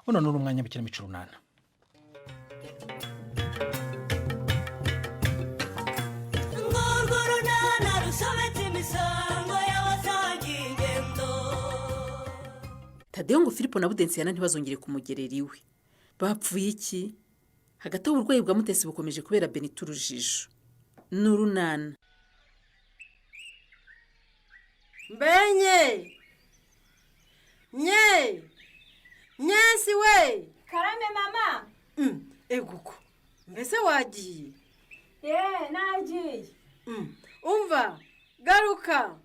Uno ni umwanya w'ikinamico Urunana. Ngurwo runana rusobetse imisango y'abasangiye ingendo. Tadeyo ngo Filipo na Budensiyana ntibazongere kumugerera iwe. Bapfuye iki? Hagati aho, uburwayi bwa Mutesi bukomeje kubera Benita urujijo. Ni Urunana. Mbenye nye nyesi we! Karame, mama. Eguko, mbese wagiye? Yeee, nagiye. Umva, garuka,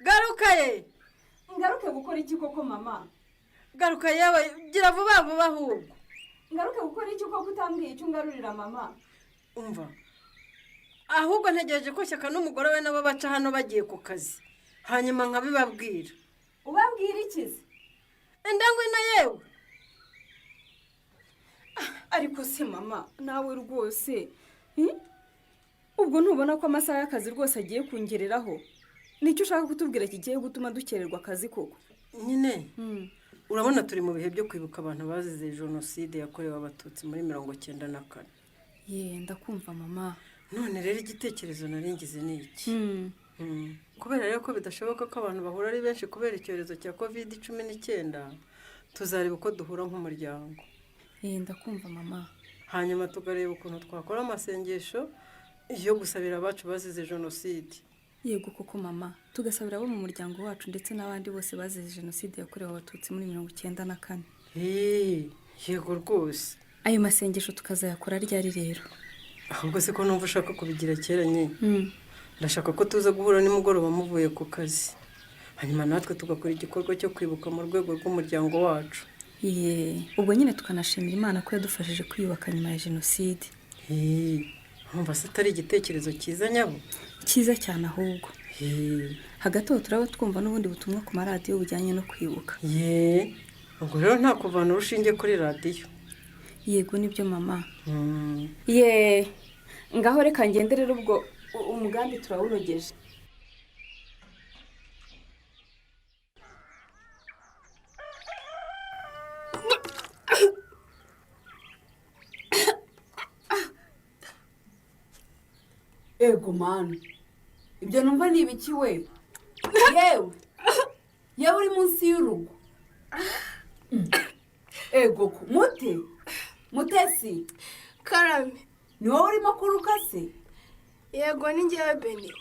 garuka ye! Ngaruke gukora iki koko, mama? Garuka yewe, gira vuba vuba ahubwo. Ngaruke gukora iki koko, utambwiye icyo ungarurira, mama? Umva, ahubwo ntegereje ko Shyaka n'umugore we nabo baca hano bagiye ku kazi, hanyuma nkabibabwira. Ubabwira iki se? Enda ngwino yewe. Ariko se mama, nawe rwose, Ubwo ntubona ko amasaha y'akazi rwose agiye kungereraho? Nicyo ushaka kutubwira kigiye gutuma dukererwa akazi koko? Nyine urabona turi mu bihe byo kwibuka abantu bazize Jenoside yakorewe Abatutsi muri 94. Ye, ndakumva, mama. None rero igitekerezo nari ngize ni iki. Kubera rero ko bidashoboka ko abantu bahura ari benshi kubera icyorezo cya COVID-19, tuzareba uko duhura nk'umuryango. Ye, ndakumva, mama. Hanyuma tukareba ukuntu twakora amasengesho yo gusabira abacu bazize jenoside. Yego koko, mama, tugasabira abo mu muryango wacu ndetse n'abandi bose bazize Jenoside yakorewe Abatutsi muri 94. Hee, yego rwose. Ayo masengesho tukazayakora ryari rero? Ahubwo se ko numva ushaka kubigira kera nyine? Ndashaka ko tuza guhura nimugoroba muvuye ku kazi, hanyuma natwe tugakora igikorwa cyo kwibuka mu rwego rw'umuryango wacu. Ye, ubwo nyine tukanashimira Imana ko yadufashije kwiyubaka nyuma ya jenoside. Hee, nkumva se atari igitekerezo cyiza nyabo? Cyiza cyane ahubwo. Hee. Hagati aho turaba twumva n'ubundi butumwa ku maradiyo bujyanye no kwibuka. Ye, ubwo rero nta kuvana urushinge kuri radiyo. Yego, nibyo, mama. Ye, ngaho reka ngende rero, ubwo umugambi turawunogeje. Ego mani, ibyo numva ni ibiki we? Yewe yewe, uri munsi y'urugo! Ego ko mute, Mutesi! Karame. Ni wowe urimo kuruka se? Yego, ni ngewe, Beni.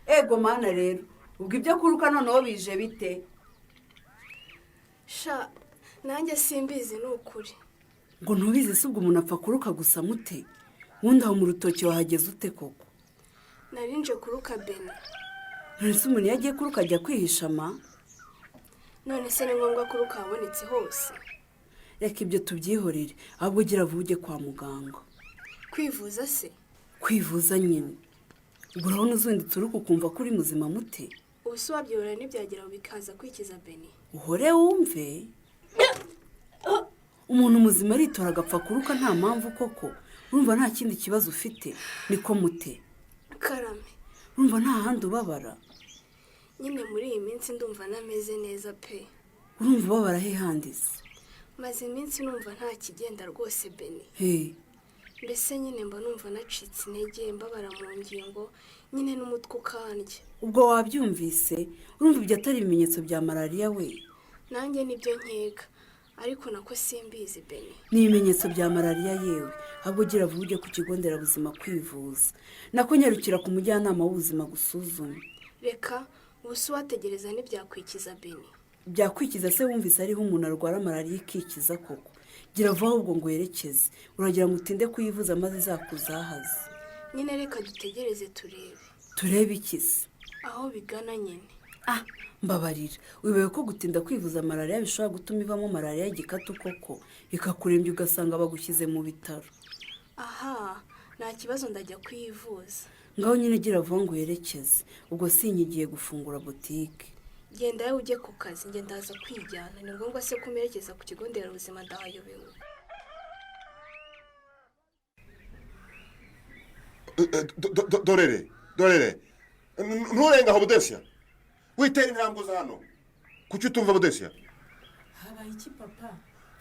Ego mana rero, ubwo ibyo kuruka noneho bije bite? Sha, nanjye simbizi, ni ukuri. Ngo ntubizi se? Ubwo umuntu apfa kuruka gusa mute? Wundi aho mu rutoki wahageze ute koko? Narinje kuruka, Beni. None se umuntu iyo agiye kuruka ajya kwihisha ma? None se ni ngombwa kuruka habonetse hose? Reka ibyo tubyihorere, ahubwo ugira vuba ujye kwa muganga. Kwivuza se? Kwivuza nyine. Ubwo urabona uzindutse uruka ukumva ko uri muzima mute? Ubu se wabyihorera ntibyagera bikaza kwikiza, Beni? Uhore wumve, umuntu muzima aritora agapfa kuruka nta mpamvu koko? Urumva nta kindi kibazo ufite, niko mute? Karame. Urumva nta handi ubabara? Nyine muri iyi minsi ndumva ntameze neza pe. Urumva ubabara he handi se? Maze iminsi numva nta kigenda rwose, Beni. He? Mbese nyine mba numva nacitse intege, mbabara mu ngingo nyine, n'umutwe ukandya. Ubwo wabyumvise? Urumva ibyo atari ibimenyetso bya malariya we? Nanjye nibyo nkeka, ariko nako simbizi, Beni. Ni ibimenyetso bya malariya yewe. Ahubwo ugira vuba ujye ku kigo nderabuzima kwivuza, nako nyarukira ku mujyanama w'ubuzima gusuzume. Reka, ubu se uwategereza ntibyakwikiza, Beni? Byakwikiza se? Wumvise ariho umuntu arwara malariya ikikiza koko? Gira vuba ahubwo ngo werekeze. Uragira ngo utinde kuyivuza maze izakuzahaze. Nyine reka dutegereze turebe. Turebe iki se? Aho bigana nyine. Ah, mbabarira, wibaye ko gutinda kwivuza malariya bishobora gutuma ivamo malariya y'igikatu koko, ikakurembya ugasanga bagushyize mu bitaro. Aha, nta kibazo, ndajya kwivuza. Ngaho nyine gira vuba ngo werekeze, ubwo sinkigiye gufungura butike. Genda wowe ujye ku kazi, njye ndaza kwijyana. Ni ngombwa se kumerekeza ku kigo nderabuzima? Ndahayobewe. Dorere, dorere, nturenga aho Budesiya, witera intambwe uza hano. Kuki utumva, Budesiya? Habaye iki, papa?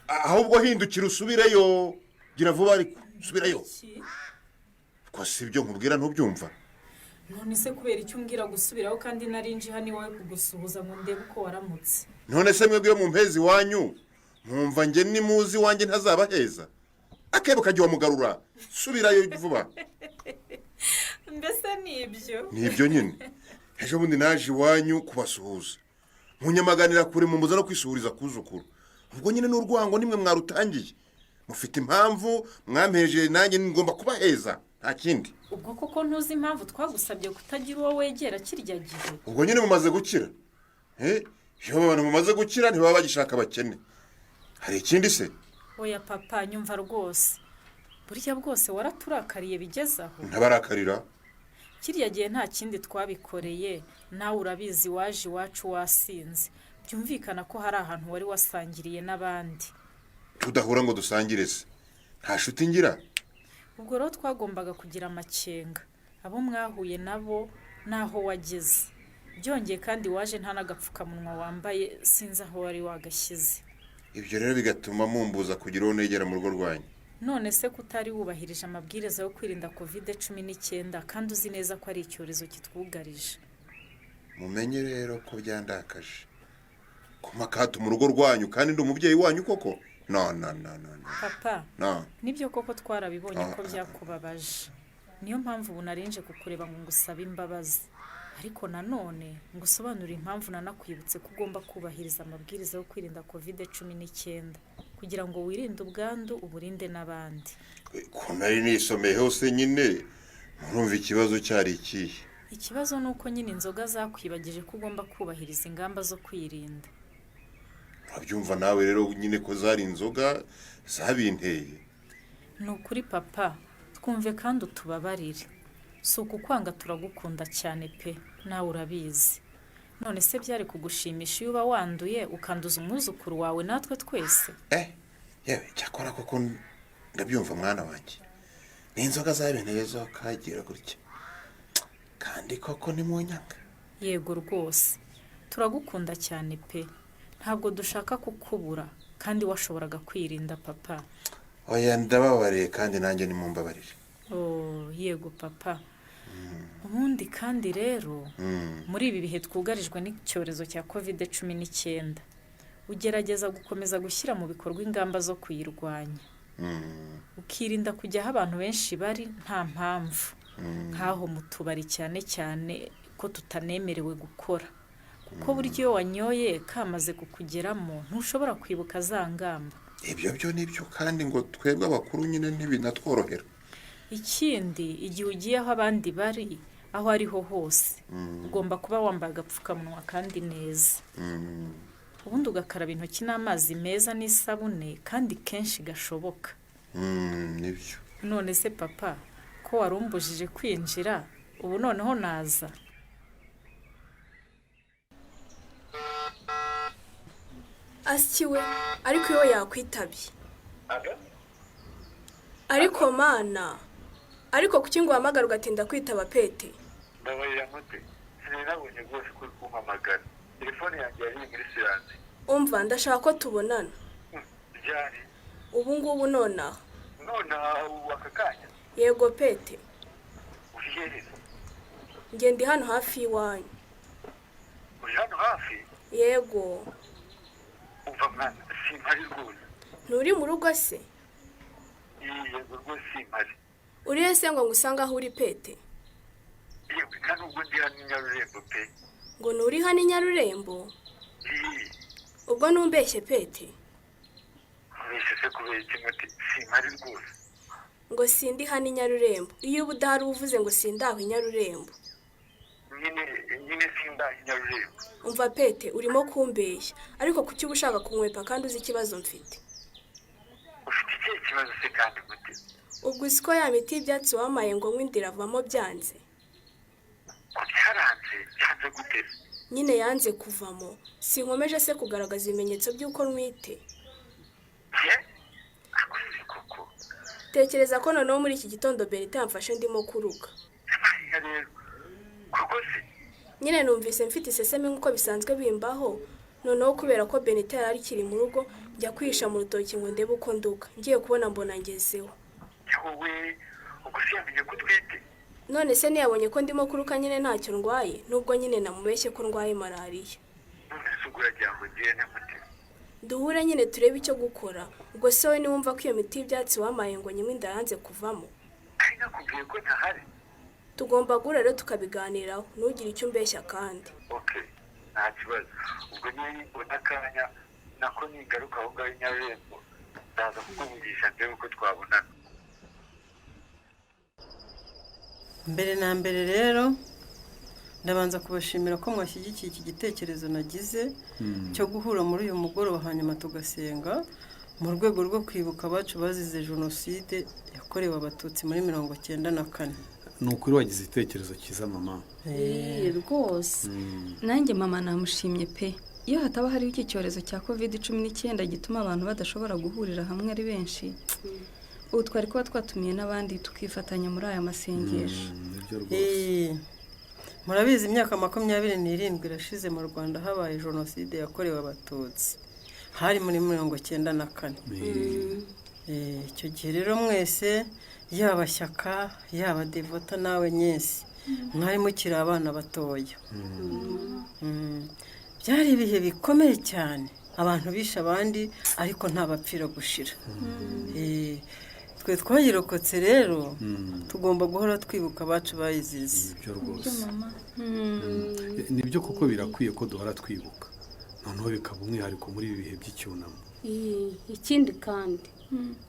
Ahubwo hindukira usubireyo, gira vuba ariko subirayo. Ko si ibyo nkubwira ntubyumva? None se kubera icyo umbwira gusubiraho kandi nari nje hano iwawe kugusuhuza ngo ndebe uko waramutse? None se mwebwe mu mpezi iwanyu nkumva njye nimuzi iwanjye ntazabaheza? Akebo kajya wamugarura, subirayo vuba. Mbese ni ibyo? Ni ibyo nyine. Ejo bundi naje iwanyu kubasuhuza, munyamaganira kure, mumbuza no kwisuhuriza kuzukuru. Ubwo nyine n'urwango nimwe mwarutangiye, mufite impamvu mwampeje, nanjye ngomba kubaheza, nta kindi. Ubwo koko ntuzi impamvu twagusabye kutagira uwo wegera kirya gihe? Ubwo nyine mumaze gukira. Iyo abantu mumaze gukira ntibaba bagishaka abakene. Hari ikindi se? Oya papa, nyumva rwose. Burya bwose waraturakariye bigeze aho? Ntabarakarira. Kirya gihe nta kindi twabikoreye, nawe urabizi, waje iwacu wasinze, byumvikana ko hari ahantu wari wasangiriye n'abandi. Tudahura ngo dusangire se nta shuti ngira? Ubwo rero twagombaga kugira amakenga abo mwahuye nabo n'aho wageze. Byongeye kandi waje nta n'agapfukamunwa wambaye, sinzi aho wari wagashyize. Ibyo rero bigatuma mumbuza kugira uwo negera mu rugo rwanyu. None se ko utari wubahirije amabwiriza yo kwirinda COVID-19 kandi uzi neza ko ari icyorezo kitwugarije? Mumenye rero ko byandakaje kuma akato mu rugo rwanyu kandi ndi umubyeyi wanyu koko. No, no, no, no, no. Papa, no. nibyo koko twarabibonye ko Ah. byakubabaje. Niyo mpamvu ubu narinje kukureba ngo ngusabe imbabazi, ariko nanone ngusobanurire impamvu nanakwibutse ko ugomba kubahiriza amabwiriza yo kwirinda COVID-19 kugira ngo wirinde ubwandu, uburinde n'abandi. Ko nari nisomeye hose nyine, murumva ikibazo cyari ikihe? Ikibazo ni uko nyine inzoga zakwibagije ko ugomba kubahiriza ingamba zo kwirinda. Urabyumva nawe rero nyine ko zari inzoga zabinteye. Ni ukuri papa, twumve kandi utubabarire. Si ukukwanga, turagukunda cyane pe, nawe urabizi. None se byari kugushimisha iyo uba wanduye ukanduza umwuzukuru wawe natwe twese? Yewe, cyakora koko ndabyumva mwana wanjye, ni inzoga zabinteye zo kagira gutya, kandi koko ni mu nyanga. Yego rwose, turagukunda cyane pe, ntabwo dushaka kukubura kandi washoboraga kwirinda papa. Oya, ndababariye kandi nanjye nimumbabarire. Oh, yego papa. Ubundi kandi rero, muri ibi bihe twugarijwe n'icyorezo cya COVID-19, ugerageza gukomeza gushyira mu bikorwa ingamba zo kuyirwanya, ukirinda kujya aho abantu benshi bari nta mpamvu, nk'aho mu tubari, cyane cyane ko tutanemerewe gukora, kuko burya iyo wanyoye kamaze kukugeramo ntushobora kwibuka za ngamba. Ibyo byo nibyo, kandi ngo twebwe abakuru nyine ntibinatworohera. Ikindi, igihe ugiye aho abandi bari, aho ariho hose, ugomba kuba wambaye agapfukamunwa kandi neza, ubundi ugakaraba intoki n'amazi meza n'isabune kandi kenshi gashoboka. Nibyo. None se papa, ko warumbujije kwinjira, ubu noneho naza? Asyiwe, ariko iyo yakwitabye. Ariko mana, ariko kuki ngo uhamagare ugatinda kwitaba pete? Mbabarira mute, sinari nabonye rwose ko uri kumpamagara, telefone yanjye yari iri muri silence. Umva, ndashaka ko tubonana. Ryari? Ubu ngubu, nonaha. Nonaha, ubu aka kanya? Yego pete. Uri hehe? Njye ndi hano hafi y'iwanyu. Uri hano hafi? Yego. Umva mwana, simpari rwose. Nturi mu rugo se? Yego rwose, simpari. Uri he se ngo ngusange aho uri pete? Yewe, nta nubwo ndi hano i Nyarurembo pe. Ngo nturi hano i Nyarurembo? Ii. Ubwo ntumbeshye pete. Ubeshye se kubera iki muti? Simpari rwose. Ngo sindi hano i Nyarurembo? Iyo uba udahari uba uvuze ngo sindaho i Nyarurembo. Nyine nyine sindaho i Nyarurembo. Umva pete, urimo kumbeshya. Ariko kuki uba ushaka kunkwepa kandi uzi ikibazo mfite? Ufite ikihe kibazo se kandi muti? Ubwo uzi ko ya miti y'ibyatsi wampaye ngo nywe inda iravamo byanze? Ko byaranze? Byanze gute? Nyine yanze kuvamo. Sinkomeje se kugaragaza ibimenyetso by'uko ntwite? Ye, ako se koko? Tekereza ko noneho muri iki gitondo Berita yamfashe ndimo kuruka. Inka rero koko se? Nyine numvise mfite isesemi nk'uko bisanzwe bimbaho. Noneho kubera ko Benita yari akiri mu rugo, Njya kwihisha mu rutoki ngo ndebe uko nduka, ngiye kubona mbona ngezeho. Wowe ubwo se yamenye ko utwite? None se ntiyabonye ko ndimo kuruka nyine ntacyo ndwaye, nubwo nyine namubeshye ko ndwaye malariya. None se ubwo uragira ngo ngire gute? Duhure nyine turebe icyo gukora. Ubwo se wowe niwumva ko iyo miti y'ibyatsi wampaye ngo nywe inda yanze kuvamo? Ari nakubwiye ko ntahari. Tugomba guhura rero tukabiganiraho, ntugire icyo umbeshya kandi. Okay, nta kibazo. Ubwo nibona akanya, nako ningaruka aho ngaho i Nyarurembo, ndaza kukuvugisha ndebe uko twabonana. Mbere na mbere rero ndabanza kubashimira ko mwashyigikiye iki gitekerezo nagize cyo guhura muri uyu mugoroba, hanyuma tugasenga mu rwego rwo kwibuka abacu bazize Jenoside yakorewe Abatutsi muri 94. Ni ukuri wagize igitekerezo cyiza, mama. Rwose nanjye mama namushimye pe. Iyo hataba hariho iki cyorezo cya COVID-19 gituma abantu badashobora guhurira hamwe ari benshi, ubu twari kuba twatumiye n'abandi tukifatanya muri aya masengesho. Nibyo rwose. Murabizi, imyaka 27 irashize mu Rwanda habaye Jenoside yakorewe Abatutsi, hari muri 94. Icyo gihe rero mwese, yaba Shyaka, yaba Devota, nawe nyesi, mwari mukiri abana batoya. Byari ibihe bikomeye cyane, abantu bishe abandi ariko ntabapfira gushira. Twe twayirokotse rero tugomba guhora twibuka abacu bayizize. Nibyo rwose, nibyo kuko birakwiye ko duhora twibuka, noneho bikaba umwihariko muri ibi bihe by'icyunamo. Ikindi kandi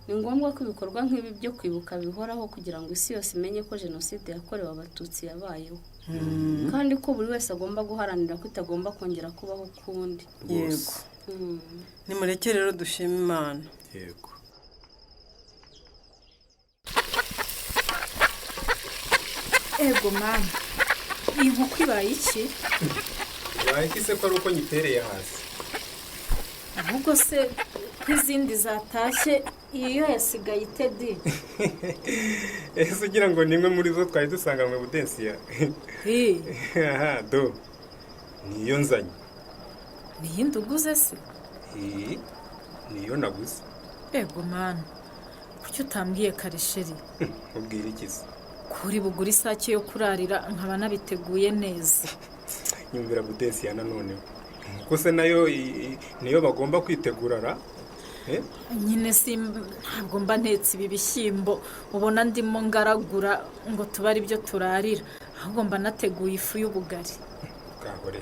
ni ngombwa ko ibikorwa nk'ibi byo kwibuka bihoraho, kugira ngo isi yose imenye ko Jenoside yakorewe Abatutsi yabayeho, kandi ko buri wese agomba guharanira ko itagomba kongera kubaho ukundi. Yego, nimureke rero dushime Imana. Yego. Ego mama, iyi nkoko ibaye iki? Ibaye iki se ko ari uko nyitereye hasi? Ahubwo se ko izindi zatashye, iyo yasigaye itedi? Ese ugira ngo ni imwe muri zo twari dusanganywe, Budensiya? Aha do, niyo nzanye. Niyindi uguze se? Niyo naguze. Ego mama, kuki utambwiye kare, chéri? Ubwira iki se? Kuri bugura isake yo kurarira, nkaba nabiteguye neza. Nyumvira Budensiya nanone, kuko se nayo niyo bagomba kwitegura ra? Nyine si ntabwo mba ntetse ibi bishyimbo ubona ndimo ngaragura ngo tube ari byo turarira, ahubwo mba nateguye ifu y'ubugari. Bwahore,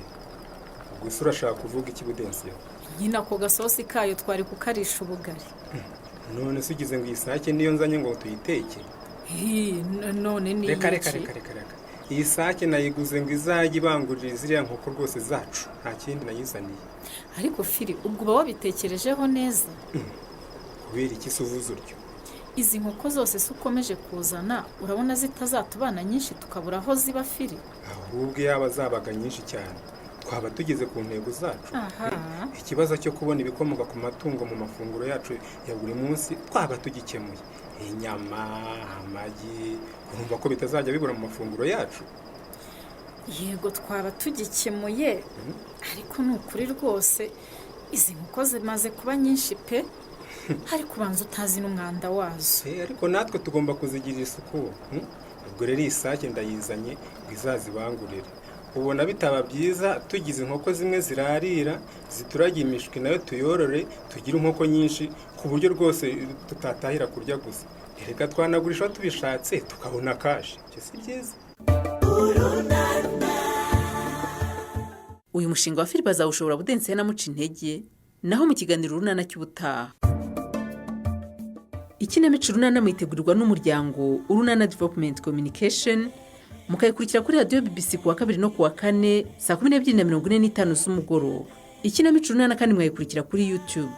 gusa urashaka kuvuga iki, Budensiya? Nyine ako gasosi kayo twari kukarisha ubugari. None se ugize ngo iyi sake niyo nzanye ngo tuyiteke? None ni Reka reka reka reka reka, iyi sake nayiguze ngo izajye ibangurira ziriya nkoko rwose zacu, nta kindi nayizaniye. Ariko Firi, ubwo uba wabitekerejeho neza? Kubera iki se uvuze utyo? Izi nkoko zose se ukomeje kuzana, urabona zitazatubana nyinshi tukabura aho ziba, Firi? Ahubwo yaba zabaga nyinshi cyane twaba tugeze ku ntego zacu. Ikibazo cyo kubona ibikomoka ku matungo mu mafunguro yacu ya buri munsi twaba tugikemuye. Inyama, amagi, urumva ko bitazajya bibura mu mafunguro yacu. Yego, twaba tugikemuye, ariko ni ukuri rwose izi nkoko zimaze kuba nyinshi pe, ariko ubanza utazi n'umwanda wazo. Ariko natwe tugomba kuzigirira isuku. Ubwo rero iyi sake ndayizanye ngo izazibangurire. Ubona bitaba byiza tugize inkoko zimwe zirarira zituragiye imishwi, nayo tuyorore tugire inkoko nyinshi, ku buryo rwose tutatahira kurya gusa. Reka twanagurisha tubishatse tukabona cash, ibyo si byiza? Uyu mushinga wa Filipe azawushobora Budensiya namuca intege? Naho mu kiganiro Urunana cy'ubutaha. Ikinamico Urunana muyitegurirwa n'umuryango Urunana Development Communication, mukayikurikira kuri radiyo BBC ku wa kabiri no ku wa kane saa 12:45 z'umugoroba. Ikinamico Urunana kandi mwayikurikira kuri YouTube.